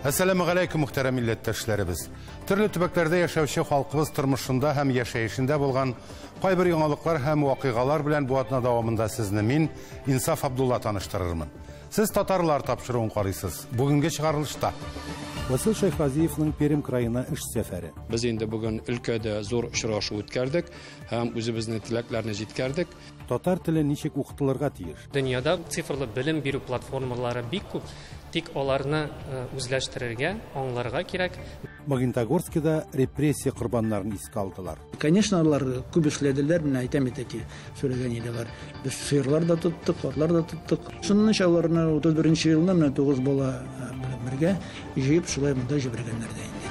Әссәламү галәйкүм, мөхтәрәм милләттәшләребез. Төрле төбәкләрдә яшәүче халкыбыз тормышында һәм яшәешендә булган кайбер яңалыклар һәм вакыйгалар белән бу атна дәвамында сезне мин, Инсаф Абдулла, таныштырырмын. Сез Татарлар тапшыруын карыйсыз. Бүгенге чыгарылышта Васил Шәйхразиевның Пермь краена эш сәфәре. Без инде бүген өлкәдә зур очрашу үткәрдек һәм үзебезнең теләкләрне җиткердек. Татар теле ничек укытылырга тиеш? Дөньяда цифрлы белем бирү платформалары бик күп, тик аларны үзләштерергә, аңларга кирәк. Магнитогорскида репрессия корбаннарын искә алдылар. Конечно, алар күп эшләделәр, менә әйтәм бит ки, сөйләгән иделәр. Без сыерлар да тоттык, атлар да тоттык. Шуннан аларны 31 елны менә 9 бала белән бергә җыеп шулай монда җибәргәннәр дә инде.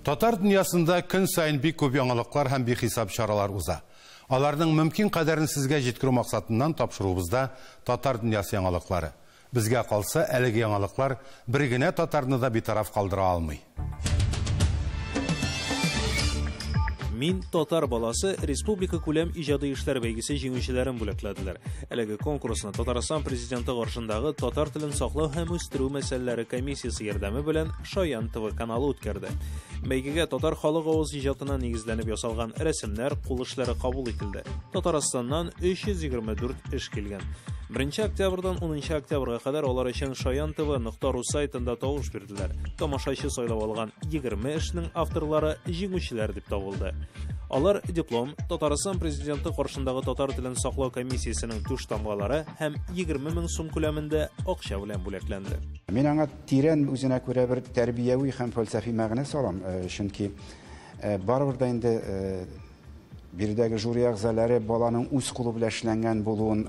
Татар дөньясында көн саен бик күп яңалыклар һәм бихисап чаралар уза. Аларның мөмкин кадәрен сезгә җиткерү максатыннан тапшыруыбызда Татар дөньясы яңалыклары. Безгә калса, әлеге яңалыклар бер генә татарны да битараф калдыра алмый. Мин татар баласы республика күләм иҗади эшләр бәйгесе җиңүчеләрен бүләкләделәр. Әлеге конкурсны Татарстан президенты каршындагы татар телен саклау һәм үстерү мәсьәләләре комиссиясе ярдәме белән Шаян ТВ каналы үткәрде. Бәйгегә татар халык авыз иҗатына нигезләнеп ясалган рәсемнәр, кул эшләре кабул ителде. Татарстаннан 324 эш килгән. 1 октябрьдан 10 октябрьгә кадәр алар өчен Шаян ТВ.ру сайтында тавыш бирделәр. Тамашачы сайлап алган 20 эшнең авторлары җиңүчеләр дип табылды. Алар диплом, Татарстан президенты каршындагы татар телен саклау комиссиясенең түш тамгалары һәм 20 мең сум күләмендә акча белән бүләкләнде. Мин аңа тирән үзенә күрә бер тәрбияви һәм фәлсәфи мәгънә салам, чөнки барыбер дә инде биредәге жюри әгъзалары баланың үз кулы белән эшләнгән булуын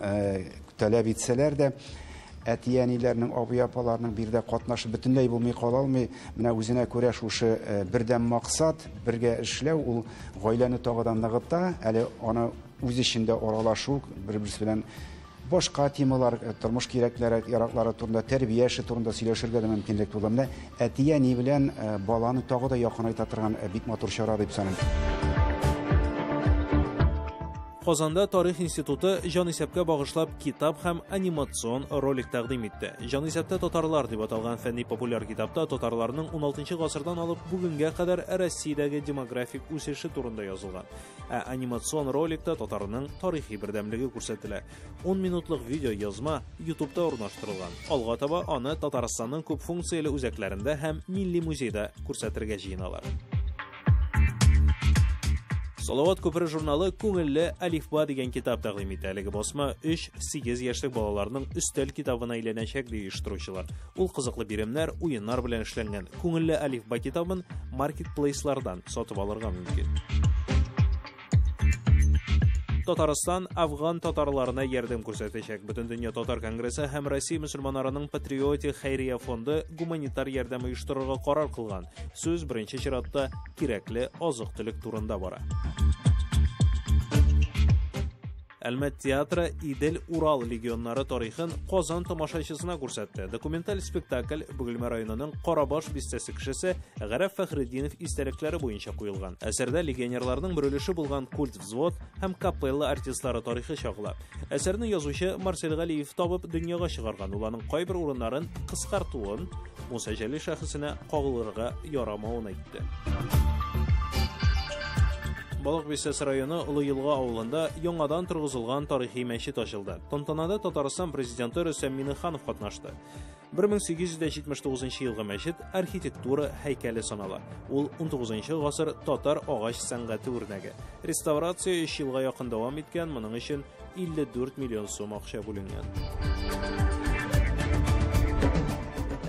таләп итсәләр дә, әти-әниләрнең, абый-апаларның биредә катнашы бөтенләй булмый кала алмый. Менә үзенә күрә шушы бердәм максат, бергә эшләү, ул гаиләне тагы да ныгыта, әле аны үз эчендә аралашу, бер-берсе белән башка темалар, тормыш кирәкләре, яраклары турында, тәрбия эше турында сөйләшергә дә мөмкинлек туды. Менә әти-әни белән баланы тагы да якынайта торган бик матур чара дип саныйм. Казанда Тарих институты җанисәпкә багышлап китап һәм анимацион ролик тәкъдим итте. Җанисәптә татарлар дип аталган фәнни популяр китапта татарларның 16 гасырдан алып бүгенгә кадәр Россиядәге демографик үсеше турында язылган. Ә анимацион роликта татарның тарихи бердәмлеге күрсәтелә. 10 минутлык видео язма YouTube'та урнаштырылган. Алга таба аны Татарстанның күп функцияле үзәкләрендә һәм Милли музейда күрсәтергә җыеналар. Салават күпере журналы Күңелле әлифба дигән китап тәкъдим итә. Әлеге басма 3-8 яшьлек балаларның өстәл китабына әйләнәчәк, ди оештыручылар. Ул кызыклы биремнәр, уеннар белән эшләнгән. Күңелле әлифба китабын маркетплейслардан сатып алырга мөмкин. Татарстан афган татарларына ярдәм күрсәтәчәк. Бөтендөнья татар конгрессы һәм Россия мөселманнарының патриотик хәйрия фонды гуманитар ярдәм оештырырга карар кылган. Сүз беренче чиратта кирәкле азык-төлек турында бара. Әлмәт театры Идел-Урал легионнары тарихын Казан тамашачысына күрсәтте. Документаль спектакль Бөгелмә районының Карабаш бистәсе кешесе Гарәф Фәхретдинов истәлекләре буенча куелган. Әсәрдә легионерларның бер өлеше булган культ взвод һәм капелла артистлары тарихы чагыла. Әсәрне язучы Марсель Галиев табып дөньяга чыгарган. Ул аның кайбер урыннарын кыскартуын, Муса Җәлил шәхесенә кагылырга ярамавын әйтте. Балык Бистәсе районы Олы Елга авылында яңадан торгызылган тарихи мәчет ачылды. Тантанада Татарстан президенты Рөстәм Миңнеханов катнашты. 1879 елгы мәчет архитектура һәйкәле санала. Ул 19 гасыр татар агач сәнгате үрнәге. Реставрация 3 елга якын дәвам иткән, моның өчен 54 миллион сум акча бүленгән.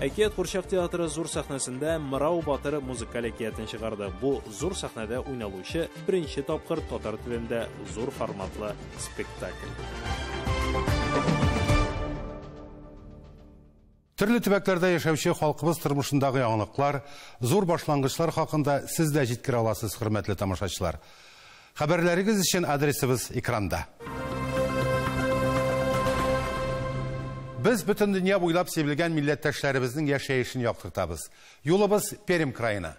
Әкият курчак театры зур сәхнәсендә Мырау батыр музыкаль әкиятен чыгарды. Бу зур сәхнәдә уйналучы беренче тапкыр татар телендә зур форматлы спектакль. Төрле төбәкләрдә яшәүче халкыбыз тормышындагы яңалыклар, зур башлангычлар хакында сез дә җиткерә аласыз, хөрмәтле тамашачылар. Хәбәрләрегез өчен адресыбыз экранда. Без бөтен дөнья буйлап сибелгән милләттәшләребезнең яшәешен яктыртабыз. Юлыбыз Пермь краена.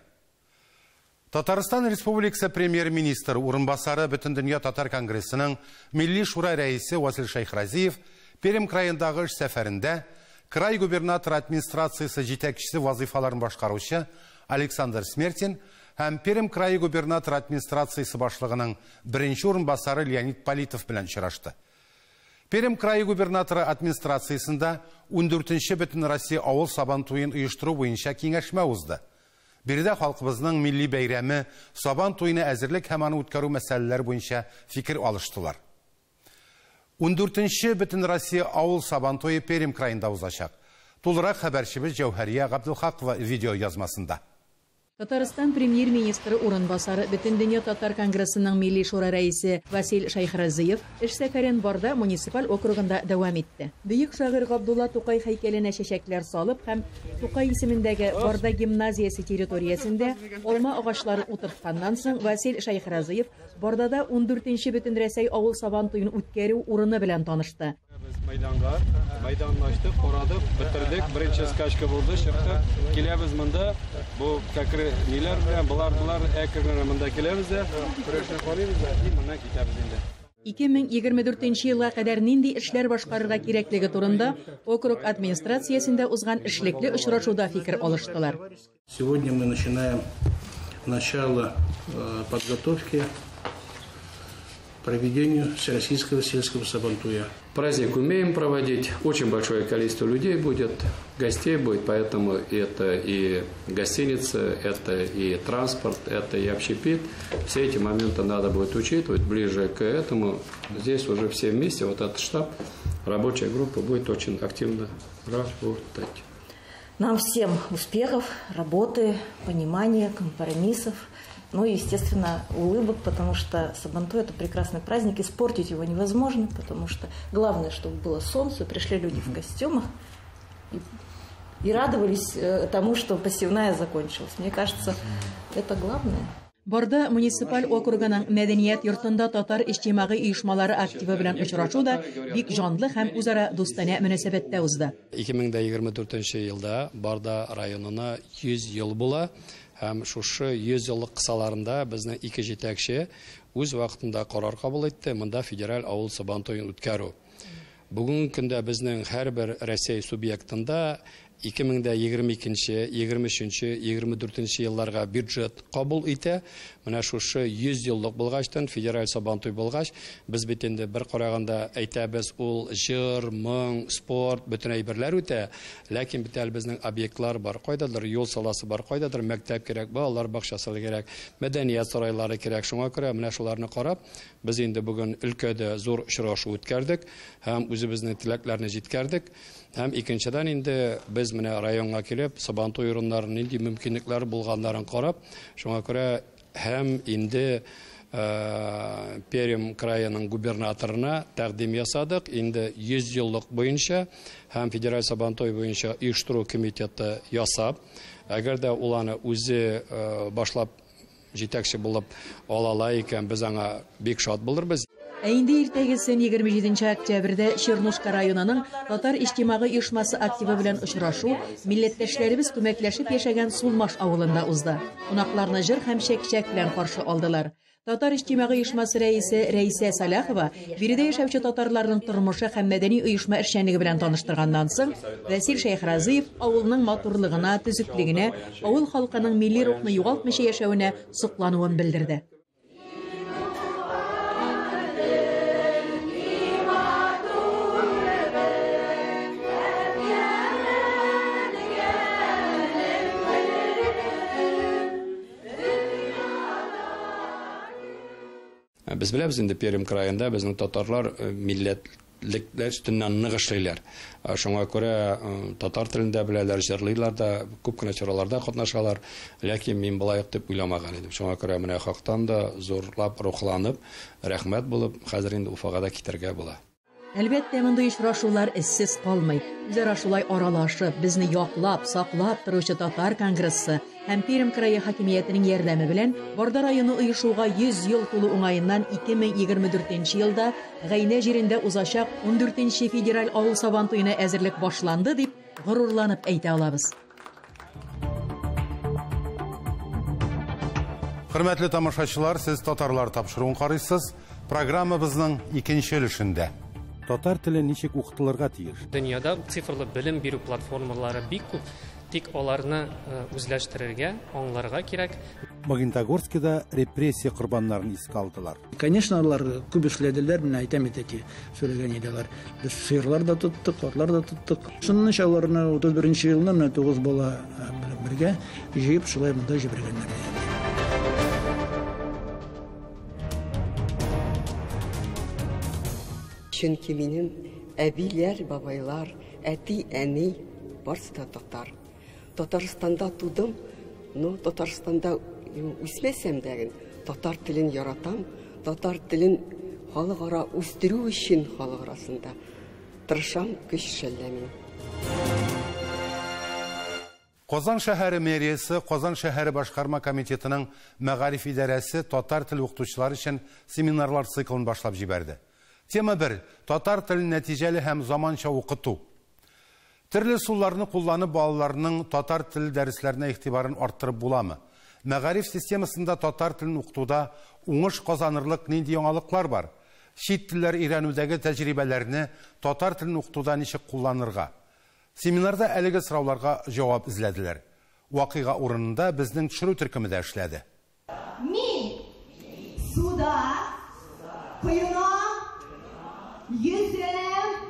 Татарстан Республикасы премьер-министры урынбасары Бөтендөнья татар конгрессының Милли шура рәисе Васил Шәйхразиев Пермь краендагы эш сәфәрендә Край губернаторы администрациясе җитәкчесе вазыйфаларын башкаручы Александр Смертин һәм Пермь крае губернаторы администрациясе башлыгының беренче урынбасары Леонид Политов белән очрашты. Пермь крае губернаторы администрациясендә 14-нче Бөтенроссия авыл Сабантуен оештыру буенча киңәшмә узды. Биредә халкыбызның милли бәйрәме Сабан туена әзерлек һәм аны үткәрү мәсьәләләре буенча фикер алыштылар. 14-нче Бөтенроссия авыл Сабантуе Пермь краенда узачак. Тулырак хәбәрчебез Җәүһәрия Габделхакова видео язмасында. Татарстан премьер-министры урынбасары, Бөтендөнья татар конгрессының Милли шура рәисе Васил Шәйхразыев эш сәфәрен Барда муниципаль округында дәвам итте. Бөек шагыйрь Габдулла Тукай һәйкәленә чәчәкләр салып һәм Тукай исемендәге Барда гимназиясе территориясендә алма агачлары утыртканнан соң Васил Шәйхразыев Бардада 14-нче Бөтенрәсәй авыл Сабантуен үткәрү урыны белән танышты. Без мәйданга, мәйданлаштык, карадык, бетердек. Беренче скачка булды, чыктык. Киләбез монда. Бу кәкре ниләр белән, болар әкрен генә монда киләбез дә, көрәшне карыйбыз да, и моннан китәбез инде. 2024 елга кадәр нинди эшләр башкарырга кирәклеге турында округ администрациясендә узган эшлекле очрашуда фикер алыштылар. Сегодня мы начинаем начало подготовки к проведению Всероссийского сельского сабантуя. Праздник умеем проводить, очень большое количество людей будет, гостей будет, поэтому это и гостиница, это и транспорт, это и общепит. Все эти моменты надо будет учитывать ближе к этому. Здесь уже все вместе, вот этот штаб, рабочая группа будет очень активно работать. Нам всем успехов, работы, понимания, компромиссов. Ну и, естественно, улыбок, потому что Сабантуй – это прекрасный праздник, испортить его невозможно, потому что главное, чтобы было солнце, пришли люди в костюмах и радовались тому, что посевная закончилась. Мне кажется, это главное. Барда муниципаль округының мәдәният йортында татар иҗтимагый оешмалары активы белән очрашу да бик җанлы һәм үзара дустанә мөнәсәбәттә узды. 2024 елда Барда районына 100 ел була. Һәм шушы 100 еллык кысаларында безнең ике җитәкче үз вакытында карар кабул итте, монда федераль авыл Сабантуен үткәрү. Бүгенге көндә безнең һәрбер Россия субъектында 2022, 23, 24 елларга бюджет кабул итә. Менә шушы 100 еллык булгачтан, федераль Сабантуй булгач, без бит инде бер караганда әйтәбез, ул җыр, моң, спорт, бөтен әйберләр үтә. Ләкин бит әле безнең объектлар бар, кайдадыр юл саласы бар, кайдадыр мәктәп кирәк, балалар бакчасы кирәк, мәдәният сарайлары кирәк. Шуңа күрә менә шуларны карап, без инде бүген өлкәдә зур очрашу үткәрдек һәм үзебезнең теләкләрне җиткердек. Һәм икенчедән инде без менә районга килеп, Сабантуй урыннарының нинди мөмкинлекләре булганнарын карап, шуңа күрә һәм инде Пермь краеның губернаторына тәкъдим ясадык. Инде 100 еллык буенча һәм федераль Сабантуй буенча оештыру комитеты ясап, әгәр дә ул аны үзе башлап җитәкче булып ала икән, без аңа бик шат булырбыз. Ә инде иртәгесен 27 октябрьдә Чернушка районының татар иҗтимагый оешмасы активы белән очрашу милләттәшләребез күмәкләшеп яшәгән Сулмаш авылында узды. Кунакларны җыр һәм чәк-чәк белән каршы алдылар. Татар иҗтимагый оешмасы рәисе Рәисә Саляхова биредә яшәүче татарларның тормышы һәм мәдәни оешма эшчәнлеге белән таныштырганнан соң, Васил Шәйхразыев авылның матурлыгына, төзеклегенә, авыл халкының милли рухны югалтмыйча яшәвенә соклануын белдерде. Без беләбез инде Пермь краенда безнең татарлар милләтлекләр өстеннән нык эшлиләр. Шуңа күрә татар телендә беләләр, җырлыйлар да, күп кенә чараларда катнашалар. Ләкин мин болай ук дип уйламаган идем. Шуңа күрә менә хактан да зурлап рухланып, рәхмәт булып, хәзер инде Уфага да китәргә була. Әлбәттә, мондый очрашулар эзсез калмый. Үзара шулай аралашып, безне яклап, саклап торучы татар конгрессы һәм Пермь крае хакимиятенең ярдәме белән Барда районы оешуга 100 ел тулу уңаеннан 2024 елда Гайнә җирендә узачак 14 федераль авыл Сабантуена әзерлек башланды дип горурланып әйтә алабыз. Хөрмәтле тамашачылар, сез татарлар тапшыруын карыйсыз. Программабызның икенче өлешендә. Татар теле ничек укытылырга тиеш? Дөньяда цифрлы белем бирү платформалары бик күп, тик аларны үзләштерергә, аңларга кирәк. Магнитогорскида репрессия корбаннарын искә алдылар. Конечно, алар күп эшләделәр, менә әйтәм бит әти, сөйләгән иделәр. Без сыерлар да тоттык, атлар да тоттык. Шуннан аларны 31 елны менә 9 бала белән бергә җыеп шулай монда җибәргәннәр. Чөнки минем әбиләр, бабайлар, әти, әни барысы да татар. Татарстанда тудым, но Татарстанда үсмәсәм дә, татар телен яратам, татар телен халыкара үстерү өчен халык арасында тырышам, көч шәлләмим. Казан шәһәре мэриясе, Казан шәһәре башкарма комитетының мәгариф идарәсе татар теле укытучылары өчен семинарлар циклын башлап җибәрде. Тема 1. Татар телен нәтиҗәле һәм заманча укыту. Төрле ысулларны кулланып балаларның татар теле дәресләренә игътибарын арттырып буламы? Мәгариф системасында татар телен укытуда уңыш казанырлык нинди яңалыклар бар? Чит телләр өйрәнүдәге тәҗрибәләрне татар телен укытуда ничек кулланырга? Семинарда әлеге сорауларга җавап эзләделәр. Вакыйга урынында безнең төшерү төркеме дә эшләде. Мин суда коенам, йөзәм.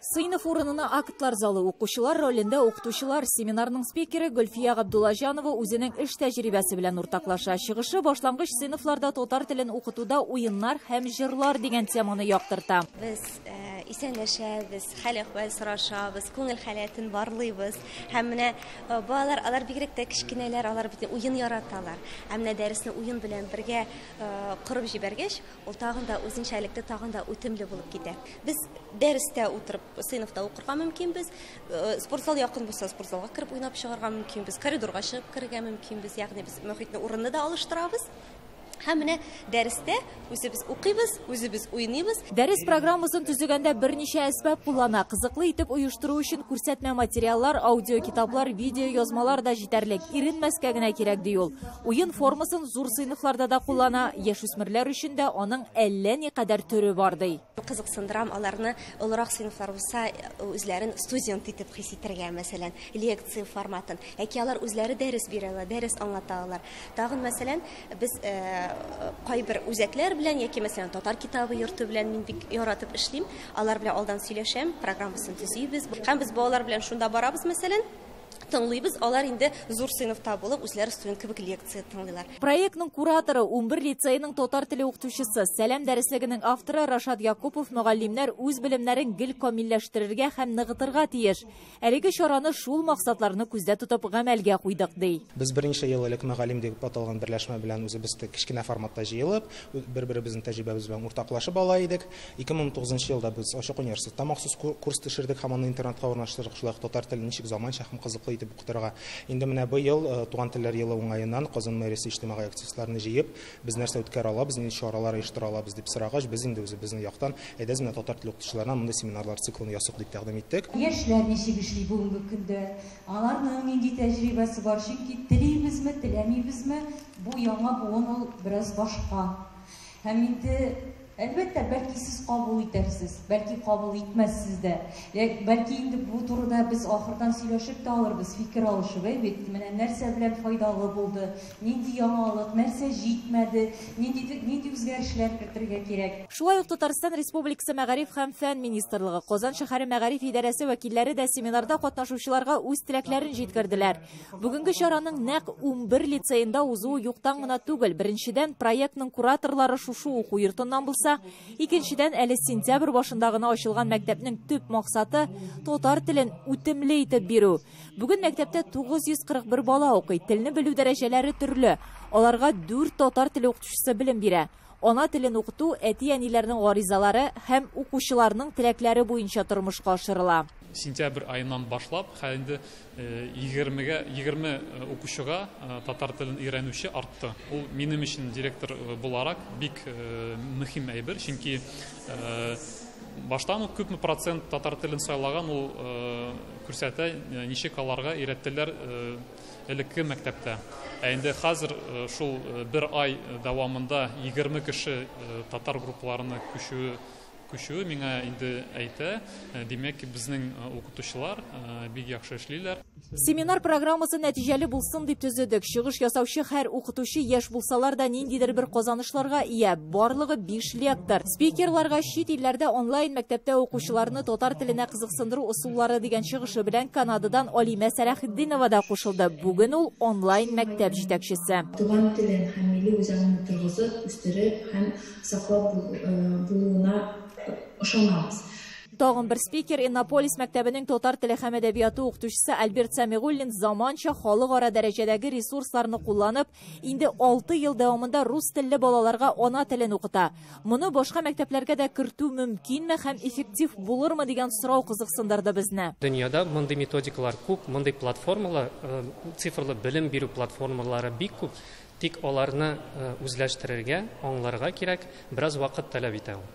Сыйныф урынына актлар залы, укучылар ролендә укытучылар. Семинарның спикеры Гөлфия Габдуллаҗанова үзенең эш тәҗрибәсе белән уртаклаша. Чыгышы башлангыч сыйныфларда татар телен укытуда уеннар һәм җырлар дигән теманы яктырта. Без исәнләшәбез, хәл-әхвәл сорашабыз, күңел халәтен барлыйбыз. Һәм менә балалар, алар бигрәк тә кечкенәләр, алар бит уен яраталар. Ә менә дәресне уен белән бергә корып җибәргәч, ул тагын да үзенчәлекле, тагын да үтемле булып китә. Без дәрестә утырып сыйныфта укырга мөмкинбез, спортзал якын булса, спортзалга кереп уйнап чыгарга мөмкинбез, коридорга чыгып керергә мөмкинбез, ягъни без мөхитне урынны да алыштырабыз. Һәм менә дәрестә үзебез укыйбыз, үзебез уйныйбыз. Дәрес программасын төзегәндә берничә әсбап куллана. Кызыклы итеп оештыру өчен күрсәтмә материаллар, аудиокитаплар, видео язмалар да җитәрлек. Иренмәскә генә кирәк, ди ул. Уен формасын зур сыйныфларда да куллана. Яшүсмерләр өчен дә аның әллә ни кадәр төре бар, ди. Кызыксындырам аларны, олырак сыйныфлар булса, үзләрен студент итеп хис итәргә, мәсәлән, лекция форматын. Яки алар үзләре дәрес бирә алар, дәрес аңлата алар. Тагын, мәсәлән, без кайбер үзәкләр белән яки, мәсәлән, татар китабы йорты белән мин бик яратып эшлим. Алар белән алдан сөйләшәм, программасын төзибез. Һәм без балалар белән шунда барабыз, мәсәлән, тыңлыйбыз. Алар инде зур сыйныфта булып, үзләре студент кебек лекция тыңлыйлар. Проектның кураторы 11 лицейның татар теле укытучысы, Сәлам дәреслегенең авторы Рашат Якупов мөгаллимнәр үз белемнәрен гел камилләштерергә һәм ныгытырга тиеш. Әлеге чараны шул максатларны күздә тотып гамәлгә куйдык, ди. Без берничә ел элек мөгаллим дип аталган берләшмә белән үзебез кечкенә форматта җыелып, бер-беребезнең тәҗрибәбез белән уртаклашып ала идек. 2019 елда без Ачык университетта махсус курс төшердек һәм аны интернетка урнаштырдык. Шулай ук татар телен ничек заманча һәм кызыклы итеп укытырга. Инде менә быел Туган телләр елы уңаеннан Казан мэриясе иҗтимагый активистларны җыеп, без нәрсә үткәрә алабыз, нинди чаралар оештыра алабыз дип сорагач, без инде үзебезнең яктан әйдәгез менә татар теле укытучыларына мондый семинарлар циклын ясыйк дип тәкъдим иттек. Яшьләр ничек эшли бүгенге көндә? Аларның нинди тәҗрибәсе бар? Чөнки телибезме, теләмибезме, бу яңа буын ул бераз башка. Һәм инде әлбәттә, бәлки сез кабул итәрсез, бәлки кабул итмәссез дә. Бәлки инде бу турыда без ахырдан сөйләшеп тә алырбыз, фикер алышып, әй бит, менә нәрсә белән файдалы булды, нинди яңалык, нәрсә җитмәде, нинди үзгәрешләр кертергә кирәк. Шулай ук Татарстан Республикасы Мәгариф һәм фән министрлыгы, Казан шәһәре мәгариф идарәсе вәкилләре дә семинарда катнашучыларга үз теләкләрен җиткерделәр. Бүгенге чараның нәкъ 11 лицейында узуы юктан гына түгел. Беренчедән, проектның кураторлары шушы уку йортыннан булса, икенчедән, әле сентябрь башында гына ачылган мәктәпнең төп максаты татар телен үтемле итеп бирү. Бүген мәктәптә 941 бала укый. Телне белү дәрәҗәләре төрле. Аларга 4 татар теле укытучысы белем бирә. Ана телен укыту әти-әниләрнең гаризалары һәм укучыларның теләкләре буенча тормышка ашырыла. Сентябрь айыннан башлап, хәзер инде 20 укучыга татар телен өйрәнүче артты. Ул минем өчен директор буларак бик мөһим әйбер, чөнки баштан ук күпме процент татар телен сайлаган, ул күрсәтә, ничек аларга өйрәттеләр элекке мәктәптә. Ә инде хәзер шул бер ай дәвамында 20 кеше татар группаларына күчүе күчүе миңа инде әйтә, димәк, безнең укытучылар бик яхшы эшлиләр. Семинар программасы нәтиҗәле булсын дип төзедек. Чыгыш ясаучы һәр укытучы яшь булсалар да ниндидер бер казанышларга ия. Барлыгы 5 лектор. Спикерларга чит илләрдә онлайн мәктәптә укучыларны татар теленә кызыксындыру ысуллары дигән чыгышы белән Канададан Алимә Сәләхетдинова да кушылды. Бүген ул онлайн мәктәп җитәкчесе. Туган телен һәм милли үзаңны торгызып, үстереп һәм саклап булуына ышанабыз. Тагын бер спикер Иннополис мәктәбенең татар теле һәм әдәбияты укытучысы Альберт Сәмигуллин заманча халыкара дәрәҗәдәге ресурсларны кулланып, инде 6 ел дәвамында рус телле балаларга ана телен укыта. Моны башка мәктәпләргә дә кертү мөмкинме һәм эффектив булырмы дигән сорау кызыксындырды безне. Дөньяда мондый методикалар күп, мондый платформалар, цифрлы белем бирү платформалары бик күп. Тик аларны үзләштерергә, аңларга кирәк, бераз вакыт таләп итә ул.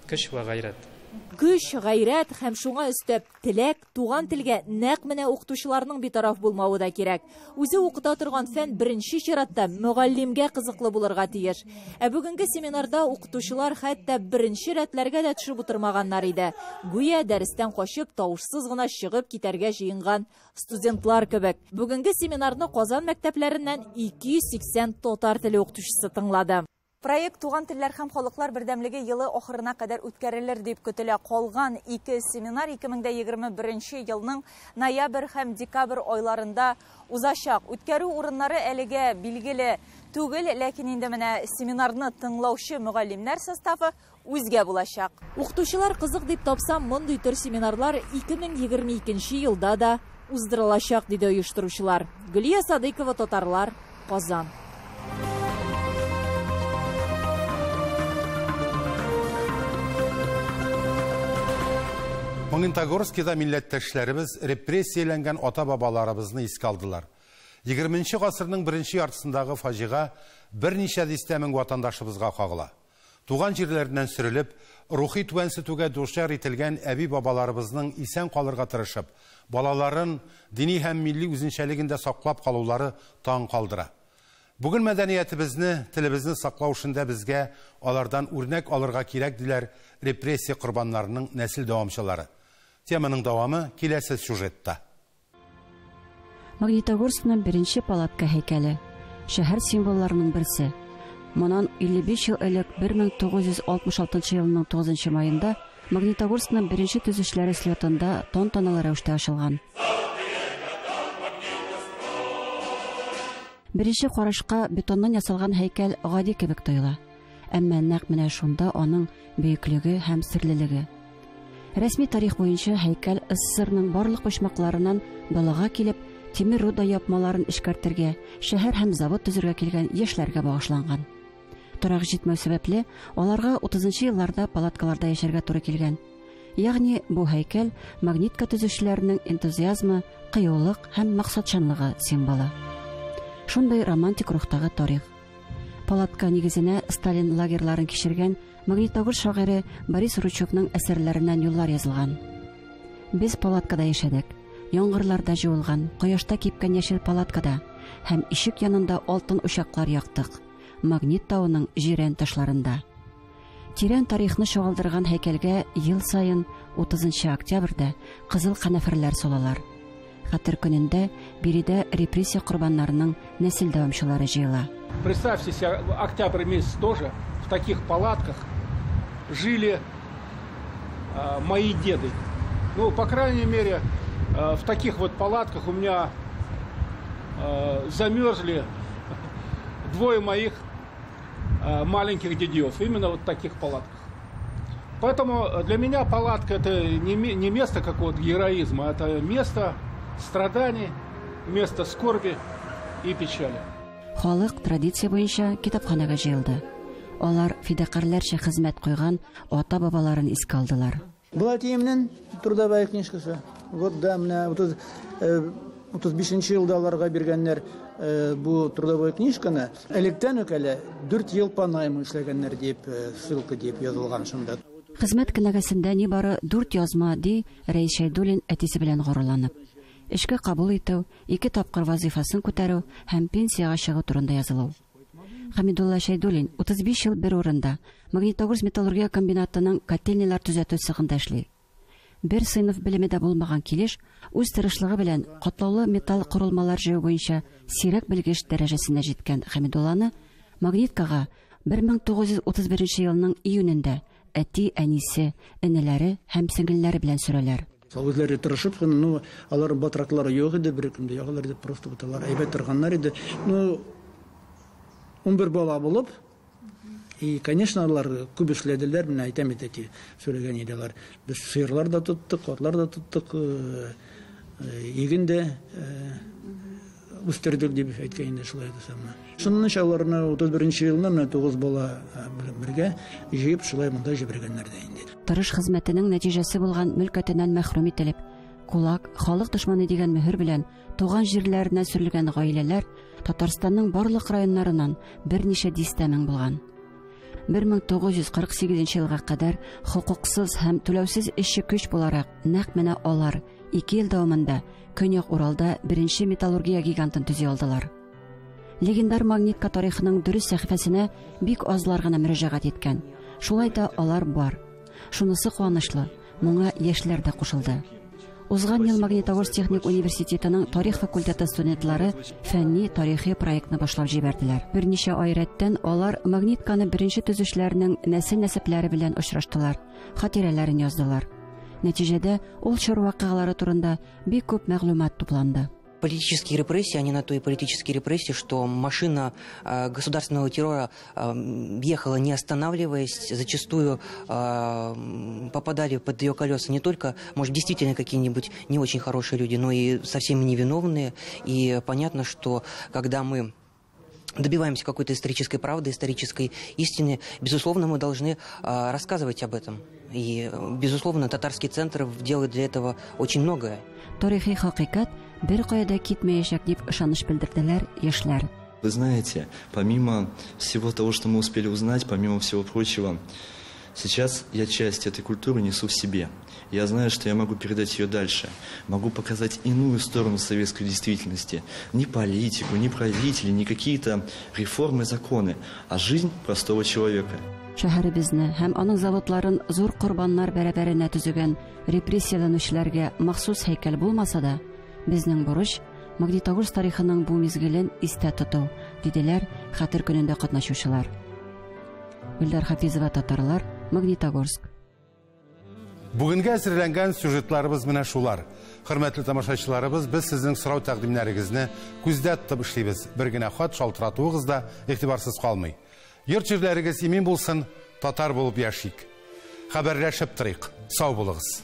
Көч вә гайрәт. Көч, гайрәт һәм шуңа өстәп теләк, туган телгә нәкъ менә укытучыларның битараф булмавы да кирәк. Үзе укыта торган фән беренче чиратта мөгаллимгә кызыклы булырга тиеш. Ә бүгенге семинарда укытучылар хәтта беренче рәтләргә дә төшеп утырмаганнар иде. Гүя дәрестән качып, тавышсыз гына чыгып китәргә җыенган студентлар кебек. Бүгенге семинарны Казан мәктәпләреннән 280 татар теле укытучысы тыңлады. Проект Туган телләр һәм халыклар бердәмлеге елы ахырына кадәр үткәрелер дип көтелә. Калган ике семинар 2021 елның ноябрь һәм декабрь айларында узачак. Үткәрү урыннары әлегә билгеле түгел, ләкин инде менә семинарны тыңлаучы мөгаллимнәр составы үзгә булачак. Укытучылар кызык дип тапса, мондый төр семинарлар 2022 елда да уздырылачак, диде оештыручылар. Гөлия Садыйкова, Татарлар, Казан. Магнитогорскида милләттәшләребез репрессияләнгән ата-бабаларыбызны искә алдылар. 20 гасырның беренче яртысындагы фаҗига берничә дистә мең ватандашыбызга кагыла. Туган җирләреннән сөрелеп, рухи түбәнсетүгә дучар ителгән әби-бабаларыбызның исән калырга тырышып, балаларын дини һәм милли үзенчәлеген дә саклап калулары таң калдыра. Бүген мәдәниятебезне, телебезне саклау эшендә безгә алардан үрнәк алырга кирәк, диләр репрессия корбаннарының нәсел дәвамчылары. Теманың дәвамы киләсе сюжетта. Магнитогорскның беренче палатка һәйкәле, шәһәр символларының берсе. Моннан 55 ел элек 1966 елның 9 маенда Магнитогорскның беренче төзүчеләре слетында тантаналы рәвештә ачылган. Беренче карашка бетоннан ясалган һәйкәл гади кебек тоела. Әмма нәкъ менә шунда аның бөеклеге һәм серлелеге. Рәсми тарих буенча һәйкәл СССРның барлык почмакларыннан далага килеп, тимер руда япмаларын эшкәртергә, шәһәр һәм завод төзергә килгән яшьләргә багышланган. Торак җитмәү сәбәпле, аларга 30 елларда палаткаларда яшәргә туры килгән. Ягъни бу һәйкәл магнитка төзүчеләренең энтузиазмы, кыюлык һәм максатчанлыгы символы. Шундый романтик рухтагы тарих. Палатка нигезенә Сталин лагерьларын кичергән Магнитогорск шагыйре Борис Ручевның әсәрләреннән юллар язылган. Без палаткада яшәдек. Яңгырларда җуылган, кояшта кипкән яшел палаткада һәм ишек янында алтын учаклар яктык. Магнит тавының җирән ташларында. Тирән тарихны чагылдырган һәйкәлгә ел саен 30 октябрьдә кызыл канәферләр салалар. Хәтер көнендә биредә репрессия корбаннарының нәсел дәвамчылары җыела. Представьте себе, октябрь месяц тоже в таких палатках жили мои деды. Ну, по крайней мере, в таких вот палатках у меня замерзли двое моих маленьких дедев. Именно вот в таких палатках. Поэтому для меня палатка — это не место какого-то героизма, это место страданий, место скорби и печали. Халык традиция буенча китапханага җыелды. Алар фидакарьләрчә хезмәт куйган ата-бабаларын искә алдылар. Була тиемнең трудовая книжкасы. Вот да, менә 35 елда аларга биргәннәр бу трудовая книжканы. Электән үк әле 4 ел по найму эшләгәннәр дип, ссылка дип язылган шунда. Хезмәт кенәгәсендә нибары 4 язма, ди Рәис Шәйдуллин әтисе белән горурланып. Эшкә кабул итү, 2 тапкыр вазифасын күтәрү һәм пенсиягә чыгу турында язылу. Хәмидулла Шәйдуллин 35 ел бер урында Магнитогорск металлургия комбинатының котельныйлар төзәтү цехында эшли. Бер сыйныф белеме дә булмаган килеш, үз тырышлыгы белән катлаулы металл корылмалар җыю буенча сирәк белгеч дәрәҗәсенә җиткән Хәмидулланы Магниткага 1931 елның июнендә әти, әнисе, энеләре һәм сеңелләре белән сөрәләр. Үзләре тырышып, ну, алар батраклары юк иде, бер көндә ягалар иде, просто вот алар әйбәт торганнар иде. Ну, 11 бала булып, и, конечно, алар күп эшләделәр, менә әйтәм бит, әти сөйләгән иде алар. Без сыерлар да тоттык, атлар да тоттык, иген дә үстердек дип әйткән инде шулай да самы. Шуннан аларны 31 елны менә 9 бала белән бергә җыеп шулай монда җибәргәннәр дә инде. Тырыш хезмәтенең нәтиҗәсе булган мөлкәтеннән мәхрүм ителеп, кулак, халык дошманы дигән мөһер белән туган җирләренә сөрелгән гаиләләр Татарстанның барлык районнарыннан берничә дистә мең булган. 1948 елга кадәр хокуксыз һәм түләүсез эшче көч буларак нәкъ менә алар 2 ел дәвамында Көньяк Уралда беренче металлургия гигантын төзи алдылар. Легендар Магнитка тарихының дөрес сәхифәсенә бик азлар гына мөрәҗәгать иткән. Шулай да алар бар. Шунысы куанычлы, моңа яшьләр дә кушылды. Узган ел Магнитогорск техник университетының тарих факультеты студентлары фәнни тарихи проектны башлап җибәрделәр. Берничә ай рәттән алар Магнитканы беренче төзүчеләрнең нәсел-нәсәпләре белән очраштылар, хатирәләрен яздылар. Нәтиҗәдә ул чор вакыйгалары турында бик күп мәгълүмат тупланды. Политические репрессии, они на то и политические репрессии, что машина государственного террора ехала не останавливаясь, зачастую попадали под ее колеса не только, может, действительно какие-нибудь не очень хорошие люди, но и совсем невиновные. И понятно, что когда мы добиваемся какой-то исторической правды, исторической истины, безусловно, мы должны рассказывать об этом. И, безусловно, татарский центр делает для этого очень многое. Тарихи хакыйкать бер кая да китмәячәк дип ышаныч белдерделәр яшьләр. Вы знаете, помимо всего того, что мы успели узнать, помимо всего прочего, сейчас я часть этой культуры несу в себе. Я знаю, что я могу передать ее дальше, могу показать иную сторону советской действительности. Не политику, не правителей, не какие-то реформы, законы, а жизнь простого человека. Шәһәребезне һәм аның заводларын зур корбаннар бәрабәренә төзегән репрессияләнүчеләргә махсус һәйкәл булмаса да, безнең бурыч Магнитогорск тарихының бу мизгелен истә тоту, диделәр Хәтер көнендә катнашучылар. Гөлдар Хафизова, Татарлар, Магнитогорск. Бүгенгә әзерләнгән сюжетларыбыз менә шулар. Хөрмәтле тамашачыларыбыз, без сезнең сорау тәкъдимнәрегезне күздә тотып эшлибез. Бер генә хат шалтыратуыгыз да игътибарсыз калмый. Йорт җирләрегез имин булсын, татар булып яшик. Хәбәрләшеп торыйк. Сау булыгыз.